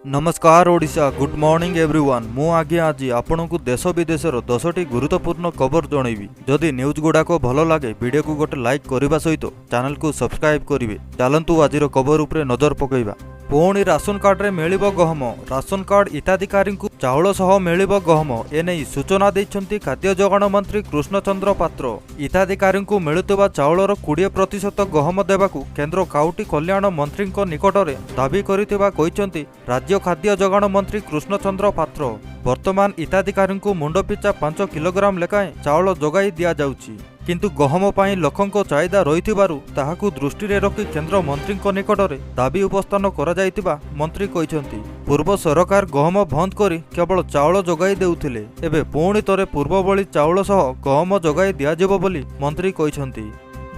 ନମସ୍କାର Odisha, good morning everyone. ମୁଁ ଆଜ୍ଞା ଆଜି ଆପଣଙ୍କୁ ଦେଶ ବିଦେଶର 10ଟି ଗୁରୁତ୍ୱପୂର୍ଣ୍ଣ ଖବର ଜଣେଇବି। ଯଦି ନ୍ୟୁଜ୍ ଗୁଡ଼ାକ ଭଲ ଲାଗେ, ଭିଡ଼ିଓକୁ ଗୋଟେ ଲାଇକ୍ କରିବା ସହିତ ଚ୍ୟାନେଲକୁ ସବସ୍କ୍ରାଇବ୍ କରିବେ। ଚାଲନ୍ତୁ, ଆଜିର ଖବର ଉପରେ ନଜର ପକାଇବା। ପୁଣି ରାସନ କାର୍ଡରେ ମିଳିବ ଗହମ। ରାସନ କାର୍ଡ ହିତାଧିକାରୀଙ୍କୁ ଚାଉଳ ସହ ମିଳିବ ଗହମ। ଏନେଇ ସୂଚନା ଦେଇଛନ୍ତି ଖାଦ୍ୟ ଯୋଗାଣ ମନ୍ତ୍ରୀ କୃଷ୍ଣଚନ୍ଦ୍ର ପାତ୍ର। ହିତାଧିକାରୀଙ୍କୁ ମିଳୁଥିବା ଚାଉଳର 20% ଗହମ ଦେବାକୁ କେନ୍ଦ୍ର ଖାଉଟି କଲ୍ୟାଣ ମନ୍ତ୍ରୀଙ୍କ ନିକଟରେ ଦାବି କରିଥିବା କହିଛନ୍ତି ରାଜ୍ୟ ଖାଦ୍ୟ ଯୋଗାଣ ମନ୍ତ୍ରୀ କୃଷ୍ଣଚନ୍ଦ୍ର ପାତ୍ର। ବର୍ତ୍ତମାନ ହିତାଧିକାରୀଙ୍କୁ ମୁଣ୍ଡପିଛା 5 କିଲୋଗ୍ରାମ ଲେଖାଏଁ ଚାଉଳ ଯୋଗାଇ ଦିଆଯାଉଛି। କିନ୍ତୁ ଗହମ ପାଇଁ ଲୋକଙ୍କ ଚାହିଦା ରହିଥିବାରୁ ତାହାକୁ ଦୃଷ୍ଟିରେ ରଖି କେନ୍ଦ୍ର ମନ୍ତ୍ରୀଙ୍କ ନିକଟରେ ଦାବି ଉପସ୍ଥାପନ କରାଯାଇଥିବା ମନ୍ତ୍ରୀ କହିଛନ୍ତି। ପୂର୍ବ ସରକାର ଗହମ ବନ୍ଦ କରି କେବଳ ଚାଉଳ ଯୋଗାଇ ଦେଉଥିଲେ। ଏବେ ପୁଣି ଥରେ ପୂର୍ବ ଭଳି ଚାଉଳ ସହ ଗହମ ଯୋଗାଇ ଦିଆଯିବ ବୋଲି ମନ୍ତ୍ରୀ କହିଛନ୍ତି।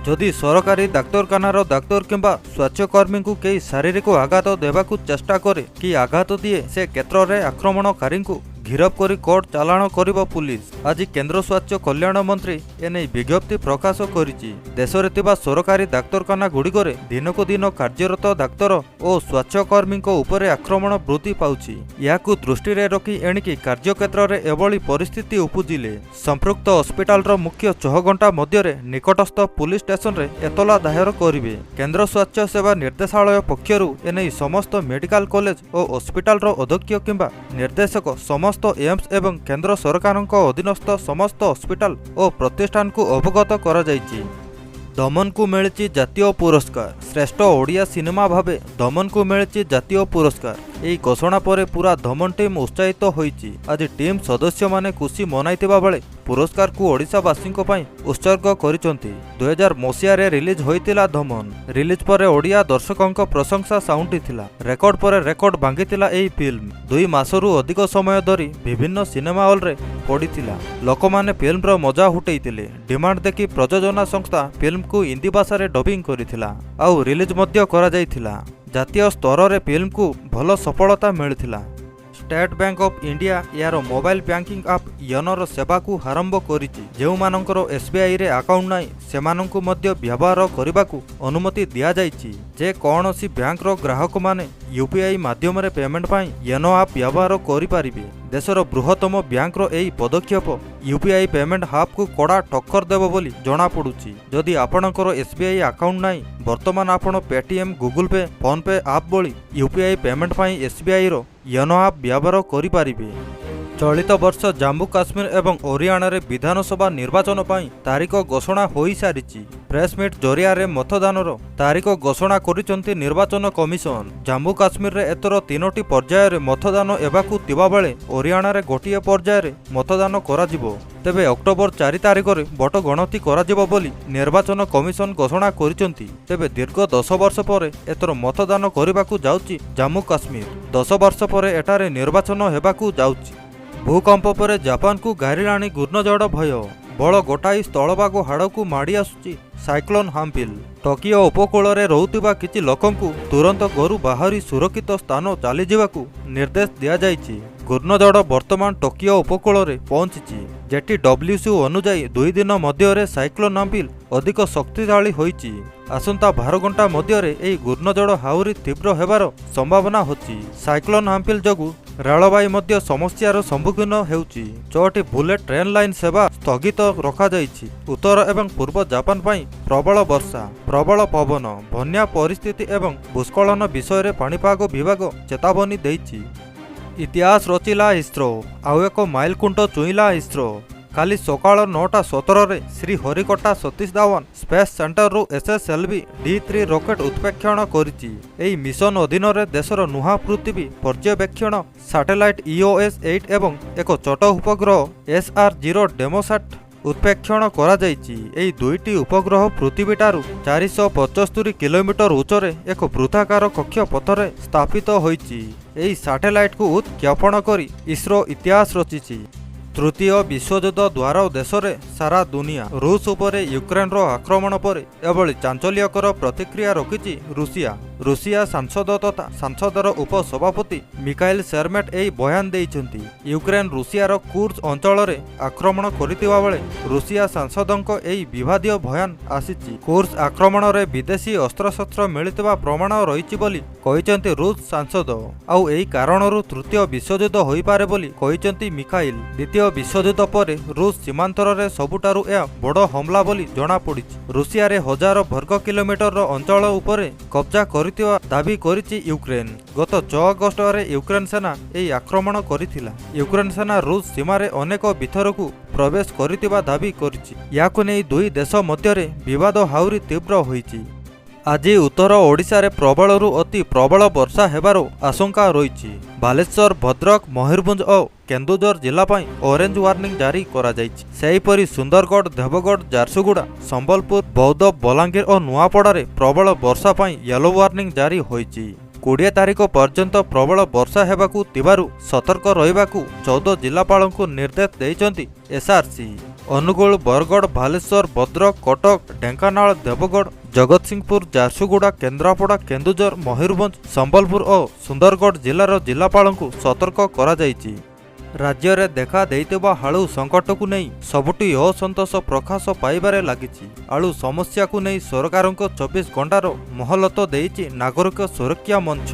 ଯଦି ସରକାରୀ ଡାକ୍ତରଖାନାର ଡାକ୍ତର କିମ୍ବା ସ୍ୱାସ୍ଥ୍ୟକର୍ମୀଙ୍କୁ କେହି ଶାରୀରିକ ଆଘାତ ଦେବାକୁ ଚେଷ୍ଟା କରେ କି ଆଘାତ ଦିଏ, ସେ କ୍ଷେତ୍ରରେ ଆକ୍ରମଣକାରୀଙ୍କୁ ଗିରଫ କରି କୋର୍ଟ ଚାଲାଣ କରିବ ପୁଲିସ। ଆଜି କେନ୍ଦ୍ର ସ୍ୱାସ୍ଥ୍ୟ କଲ୍ୟାଣ ମନ୍ତ୍ରୀ ଏନେଇ ବିଜ୍ଞପ୍ତି ପ୍ରକାଶ କରିଛି। ଦେଶରେ ଥିବା ସରକାରୀ ଡାକ୍ତରଖାନା ଗୁଡ଼ିକରେ ଦିନକୁ ଦିନ କାର୍ଯ୍ୟରତ ଡାକ୍ତର ଓ ସ୍ୱାସ୍ଥ୍ୟକର୍ମୀଙ୍କ ଉପରେ ଆକ୍ରମଣ ବୃଦ୍ଧି ପାଉଛି। ଏହାକୁ ଦୃଷ୍ଟିରେ ରଖି ଏଣିକି କାର୍ଯ୍ୟକ୍ଷେତ୍ରରେ ଏଭଳି ପରିସ୍ଥିତି ଉପୁଜିଲେ ସମ୍ପୃକ୍ତ ହସ୍ପିଟାଲର ମୁଖ୍ୟ 6 ଘଣ୍ଟା ମଧ୍ୟରେ ନିକଟସ୍ଥ ପୁଲିସ ଷ୍ଟେସନରେ ଏତଲା ଦାୟର କରିବେ। କେନ୍ଦ୍ର ସ୍ୱାସ୍ଥ୍ୟ ସେବା ନିର୍ଦ୍ଦେଶାଳୟ ପକ୍ଷରୁ ଏନେଇ ସମସ୍ତ ମେଡିକାଲ କଲେଜ ଓ ହସ୍ପିଟାଲର ଅଧ୍ୟକ୍ଷ କିମ୍ବା ନିର୍ଦ୍ଦେଶକ, ସମସ୍ତ ଏମ୍ସ ଏବଂ କେନ୍ଦ୍ର ସରକାରଙ୍କ ଅଧୀନସ୍ଥ ସମସ୍ତ ହସ୍ପିଟାଲ ଓ ପ୍ରତିଷ୍ଠାନକୁ ଅବଗତ କରାଯାଇଛି। ଦମନକୁ ମିଳିଛି ଜାତୀୟ ପୁରସ୍କାର। ଶ୍ରେଷ୍ଠ ଓଡ଼ିଆ ସିନେମା ଭାବେ ଦମନକୁ ମିଳିଛି ଜାତୀୟ ପୁରସ୍କାର। ଏହି ଘୋଷଣା ପରେ ପୁରା ଦମନ ଟିମ୍ ଉତ୍ସାହିତ ହୋଇଛି। ଆଜି ଟିମ୍ ସଦସ୍ୟମାନେ ଖୁସି ମନାଇଥିବା ବେଳେ ପୁରସ୍କାରକୁ ଓଡ଼ିଶାବାସୀଙ୍କ ପାଇଁ ଉତ୍ସର୍ଗ କରିଛନ୍ତି। 2000 ମସିହାରେ ରିଲିଜ୍ ହୋଇଥିଲା ଦମନ। ରିଲିଜ୍ ପରେ ଓଡ଼ିଆ ଦର୍ଶକଙ୍କ ପ୍ରଶଂସା ସାଉଣ୍ଟିଥିଲା। ରେକର୍ଡ ପରେ ରେକର୍ଡ ଭାଙ୍ଗିଥିଲା ଏହି ଫିଲ୍ମ। 2 ମାସରୁ ଅଧିକ ସମୟ ଧରି ବିଭିନ୍ନ ସିନେମା ହଲରେ ପଡ଼ିଥିଲା। ଲୋକମାନେ ଫିଲ୍ମର ମଜା ଉଠେଇଥିଲେ। ଡିମାଣ୍ଡ ଦେଖି ପ୍ରଯୋଜନା ସଂସ୍ଥା ଫିଲ୍ମକୁ ହିନ୍ଦୀ ଭାଷାରେ ଡବିଂ କରିଥିଲା ଆଉ ରିଲିଜ୍ ମଧ୍ୟ କରାଯାଇଥିଲା। ଜାତୀୟ ସ୍ତରରେ ଫିଲ୍ମକୁ ଭଲ ସଫଳତା ମିଳିଥିଲା। ଷ୍ଟେଟ୍ ବ୍ୟାଙ୍କ ଅଫ୍ ଇଣ୍ଡିଆ ଏହାର ମୋବାଇଲ ବ୍ୟାଙ୍କିଂ ଆପ୍ ୟୋନୋର ସେବାକୁ ଆରମ୍ଭ କରିଛି। ଯେଉଁମାନଙ୍କର ଏସ୍ବିଆଇରେ ଆକାଉଣ୍ଟ ନାହିଁ, ସେମାନଙ୍କୁ ମଧ୍ୟ ବ୍ୟବହାର କରିବାକୁ ଅନୁମତି ଦିଆଯାଇଛି। ଯେ କୌଣସି ବ୍ୟାଙ୍କର ଗ୍ରାହକମାନେ ୟୁପିଆଇ ମାଧ୍ୟମରେ ପେମେଣ୍ଟ ପାଇଁ ୟୋନୋ ଆପ୍ ବ୍ୟବହାର କରିପାରିବେ। ଦେଶର ବୃହତ୍ତମ ବ୍ୟାଙ୍କର ଏହି ପଦକ୍ଷେପ ୟୁପିଆଇ ପେମେଣ୍ଟ ଆପ୍କୁ କଡ଼ା ଟକ୍କର ଦେବ ବୋଲି ଜଣାପଡ଼ୁଛି। ଯଦି ଆପଣଙ୍କର ଏସ୍ବିଆଇ ଆକାଉଣ୍ଟ ନାହିଁ, ବର୍ତ୍ତମାନ ଆପଣ Paytm, Google pay, PhonePe app ଭଳି ୟୁପିଆଇ ପେମେଣ୍ଟ ପାଇଁ ଏସ୍ବିଆଇର ୟୋନୋ ଆପ୍ ବ୍ୟବହାର କରିପାରିବେ। ଚଳିତ ବର୍ଷ ଜାମ୍ମୁ କାଶ୍ମୀର ଏବଂ ହରିୟାଣାରେ ବିଧାନସଭା ନିର୍ବାଚନ ପାଇଁ ତାରିଖ ଘୋଷଣା ହୋଇସାରିଛି। ପ୍ରେସମିଟ୍ ଜରିଆରେ ମତଦାନର ତାରିଖ ଘୋଷଣା କରିଛନ୍ତି ନିର୍ବାଚନ କମିଶନ। ଜାମ୍ମୁ କାଶ୍ମୀରରେ ଏଥର ତିନୋଟି ପର୍ଯ୍ୟାୟରେ ମତଦାନ ହେବାକୁ ଥିବାବେଳେ ହରିୟାଣାରେ ଗୋଟିଏ ପର୍ଯ୍ୟାୟରେ ମତଦାନ କରାଯିବ। ତେବେ ଅକ୍ଟୋବର 4 ତାରିଖରେ ଭୋଟ ଗଣତି କରାଯିବ ବୋଲି ନିର୍ବାଚନ କମିଶନ ଘୋଷଣା କରିଛନ୍ତି। ତେବେ ଦୀର୍ଘ 10 ବର୍ଷ ପରେ ଏଥର ମତଦାନ କରିବାକୁ ଯାଉଛି ଜାମ୍ମୁ କାଶ୍ମୀର। 10 ବର୍ଷ ପରେ ଏଠାରେ ନିର୍ବାଚନ ହେବାକୁ ଯାଉଛି। ଭୂକମ୍ପ ପରେ ଜାପାନକୁ ଘାରିଲାଣି ଘୂର୍ଣ୍ଣିଝଡ଼ ଭୟ। ବଳ ଗୋଟାଇ ସ୍ଥଳଭାଗ ଆଡ଼କୁ ମାଡ଼ି ଆସୁଛି ସାଇକ୍ଲୋନ୍ ହାମ୍ପିଲ୍। ଟୋକିଓ ଉପକୂଳରେ ରହୁଥିବା କିଛି ଲୋକଙ୍କୁ ତୁରନ୍ତ ଘରୁ ବାହାରି ସୁରକ୍ଷିତ ସ୍ଥାନ ଚାଲିଯିବାକୁ ନିର୍ଦ୍ଦେଶ ଦିଆଯାଇଛି। ଘୂର୍ଣ୍ଣିଝଡ଼ ବର୍ତ୍ତମାନ ଟୋକିଓ ଉପକୂଳରେ ପହଞ୍ଚିଛି। ଜେଟିଡବ୍ଲ୍ୟୁସି ଅନୁଯାୟୀ, 2 ଦିନ ମଧ୍ୟରେ ସାଇକ୍ଲୋନ୍ ହାମ୍ପିଲ୍ ଅଧିକ ଶକ୍ତିଶାଳୀ ହୋଇଛି। ଆସନ୍ତା 12 ଘଣ୍ଟା ମଧ୍ୟରେ ଏହି ଘୂର୍ଣ୍ଣିଝଡ଼ ଆହୁରି ତୀବ୍ର ହେବାର ସମ୍ଭାବନା ଅଛି। ସାଇକ୍ଲୋନ୍ ହାମ୍ପିଲ୍ ଯୋଗୁଁ ରେଳବାଇ ମଧ୍ୟ ସମସ୍ୟାର ସମ୍ମୁଖୀନ ହେଉଛି। ଛଅଟି ବୁଲେଟ୍ ଟ୍ରେନ୍ ଲାଇନ୍ ସେବା ସ୍ଥଗିତ ରଖାଯାଇଛି। ଉତ୍ତର ଏବଂ ପୂର୍ବ ଜାପାନ ପାଇଁ ପ୍ରବଳ ବର୍ଷା, ପ୍ରବଳ ପବନ, ବନ୍ୟା ପରିସ୍ଥିତି ଏବଂ ଭୂସ୍ଖଳନ ବିଷୟରେ ପାଣିପାଗ ବିଭାଗ ଚେତାବନୀ ଦେଇଛି। ଇତିହାସ ରଚିଲା ଇସ୍ରୋ। ଆଉ ଏକ ମାଇଲଖୁଣ୍ଟ ଛୁଇଁଲା ଇସ୍ରୋ। କାଲି ସକାଳ 9:17ରେ ଶ୍ରୀହରିକୋଟା ସତୀଶ ଧାୱନ ସ୍ପେସ୍ ସେଣ୍ଟରରୁ ଏସ୍ଏସ୍ଏଲ୍ଭି ଡି3 ରକେଟ୍ ଉତ୍କ୍ଷେପଣ କରିଛି। ଏହି ମିଶନ ଅଧୀନରେ ଦେଶର ନୂଆ ପୃଥିବୀ ପର୍ଯ୍ୟବେକ୍ଷଣ ସାଟେଲାଇଟ୍ ଇଓଏସ୍-8 ଏବଂ ଏକ ଛୋଟ ଉପଗ୍ରହ ଏସ୍ଆର୍-0 ଡେମୋସାଟ୍ ଉତ୍କ୍ଷେପଣ କରାଯାଇଛି। ଏହି ଦୁଇଟି ଉପଗ୍ରହ ପୃଥିବୀଠାରୁ 475 କିଲୋମିଟର ଉଚ୍ଚରେ ଏକ ବୃତ୍ତାକାର କକ୍ଷପଥରେ ସ୍ଥାପିତ ହୋଇଛି। ଏହି ସାଟେଲାଇଟ୍କୁ ଉତ୍କ୍ଷେପଣ କରି ଇସ୍ରୋ ଇତିହାସ ରଚିଛି। ତୃତୀୟ ବିଶ୍ୱଯୁଦ୍ଧ ଦ୍ୱାର ଦେଶରେ ସାରା ଦୁନିଆ। ରୁଷ ଉପରେ ୟୁକ୍ରେନର ଆକ୍ରମଣ ପରେ ଏଭଳି ଚାଞ୍ଚଲ୍ୟକର ପ୍ରତିକ୍ରିୟା ରଖିଛି ରୁଷିଆ। ରୁଷିଆ ସାଂସଦ ତଥା ସାଂସଦର ଉପସଭାପତି ମିକାଇଲ ସେରମେଟ ଏହି ବୟାନ ଦେଇଛନ୍ତି। ୟୁକ୍ରେନ ରୁଷିଆର କୁର୍ସ ଅଞ୍ଚଳରେ ଆକ୍ରମଣ କରିଥିବା ବେଳେ ରୁଷିଆ ସାଂସଦଙ୍କ ଏହି ବିବାଦୀୟ ବୟାନ ଆସିଛି। କୁର୍ସ ଆକ୍ରମଣରେ ବିଦେଶୀ ଅସ୍ତ୍ରଶସ୍ତ୍ର ମିଳିଥିବା ପ୍ରମାଣ ରହିଛି ବୋଲି କହିଛନ୍ତି ରୁଷ ସାଂସଦ। ଆଉ ଏହି କାରଣରୁ ତୃତୀୟ ବିଶ୍ୱଯୁଦ୍ଧ ହୋଇପାରେ ବୋଲି କହିଛନ୍ତି ମିଖାଇଲ। ଦ୍ୱିତୀୟ ବିଶ୍ୱଯୁଦ୍ଧ ପରେ ରୁଷ ସୀମାନ୍ତରରେ ସବୁଠାରୁ ଏହା ବଡ଼ ହମଲା ବୋଲି ଜଣାପଡ଼ିଛି। ରୁଷିଆରେ ହଜାର ବର୍ଗ କିଲୋମିଟରର ଅଞ୍ଚଳ ଉପରେ କବ୍ଜା କରିଥିବା ଦାବି କରିଛି ୟୁକ୍ରେନ। ଗତ 6 ଅଗଷ୍ଟରେ ୟୁକ୍ରେନ ସେନା ଏହି ଆକ୍ରମଣ କରିଥିଲା। ୟୁକ୍ରେନ ସେନା ରୁଷ ସୀମାରେ ଅନେକ ଭିତରକୁ ପ୍ରବେଶ କରିଥିବା ଦାବି କରିଛି। ଏହାକୁ ନେଇ ଦୁଇ ଦେଶ ମଧ୍ୟରେ ବିବାଦ ଆହୁରି ତୀବ୍ର ହୋଇଛି। ଆଜି ଉତ୍ତର ଓଡ଼ିଶାରେ ପ୍ରବଳରୁ ଅତି ପ୍ରବଳ ବର୍ଷା ହେବାର ଆଶଙ୍କା ରହିଛି। ବାଲେଶ୍ୱର, ଭଦ୍ରକ, ମୟୂରଭଞ୍ଜ ଓ କେନ୍ଦୁଝର ଜିଲ୍ଲା ପାଇଁ ଅରେଞ୍ଜ ୱାର୍ଣ୍ଣିଂ ଜାରି କରାଯାଇଛି। ସେହିପରି ସୁନ୍ଦରଗଡ଼, ଦେବଗଡ଼, ଝାରସୁଗୁଡ଼ା, ସମ୍ବଲପୁର, ବୌଦ୍ଧ, ବଲାଙ୍ଗୀର ଓ ନୂଆପଡ଼ାରେ ପ୍ରବଳ ବର୍ଷା ପାଇଁ ୟେଲୋ ୱାର୍ଣ୍ଣିଂ ଜାରି ହୋଇଛି। 20 ତାରିଖ ପର୍ଯ୍ୟନ୍ତ ପ୍ରବଳ ବର୍ଷା ହେବାକୁ ଥିବାରୁ ସତର୍କ ରହିବାକୁ 14 ଜିଲ୍ଲାପାଳଙ୍କୁ ନିର୍ଦ୍ଦେଶ ଦେଇଛନ୍ତି ଏସ୍ଆର୍ସି। ଅନୁଗୁଳ, ବରଗଡ଼, ବାଲେଶ୍ୱର, ଭଦ୍ରକ, କଟକ, ଢେଙ୍କାନାଳ, ଦେବଗଡ଼, ଜଗତସିଂହପୁର, ଝାରସୁଗୁଡ଼ା, କେନ୍ଦ୍ରାପଡ଼ା, କେନ୍ଦୁଝର, ମୟୂରଭଞ୍ଜ, ସମ୍ବଲପୁର ଓ ସୁନ୍ଦରଗଡ଼ ଜିଲ୍ଲାର ଜିଲ୍ଲାପାଳଙ୍କୁ ସତର୍କ କରାଯାଇଛି। ରାଜ୍ୟରେ ଦେଖା ଦେଇଥିବା ଆଳୁ ସଙ୍କଟକୁ ନେଇ ସବୁଠି ଅସନ୍ତୋଷ ପ୍ରକାଶ ପାଇବାରେ ଲାଗିଛି। ଆଳୁ ସମସ୍ୟାକୁ ନେଇ ସରକାରଙ୍କ 24 ଘଣ୍ଟାର ମହଲତ ଦେଇଛି ନାଗରିକ ସୁରକ୍ଷା ମଞ୍ଚ।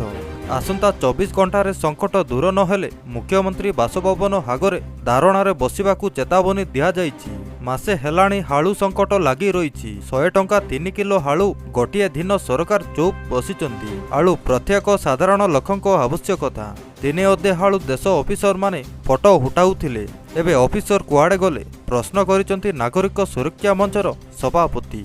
ଆସନ୍ତା 24 ଘଣ୍ଟାରେ ସଙ୍କଟ ଦୂର ନହେଲେ ମୁଖ୍ୟମନ୍ତ୍ରୀ ବାସଭବନ ଆଗରେ ଧାରଣାରେ ବସିବାକୁ ଚେତାବନୀ ଦିଆଯାଇଛି। ମାସେ ହେଲାଣି ଆଳୁ ସଙ୍କଟ ଲାଗି ରହିଛି। 100 ଟଙ୍କା 3 କିଲୋ ଆଳୁ, ଗୋଟିଏ ଦିନ ସରକାର ଚୁପ୍ ବସିଛନ୍ତି। ଆଳୁ ପ୍ରତ୍ୟେକ ସାଧାରଣ ଲୋକଙ୍କ ଆବଶ୍ୟକତା। ଦିନେ ଅଧେ ଆଳୁ ଦେଶ ଅଫିସରମାନେ ଫଟୋ ଉଠାଉଥିଲେ, ଏବେ ଅଫିସର କୁଆଡ଼େ ଗଲେ, ପ୍ରଶ୍ନ କରିଛନ୍ତି ନାଗରିକ ସୁରକ୍ଷା ମଞ୍ଚର ସଭାପତି।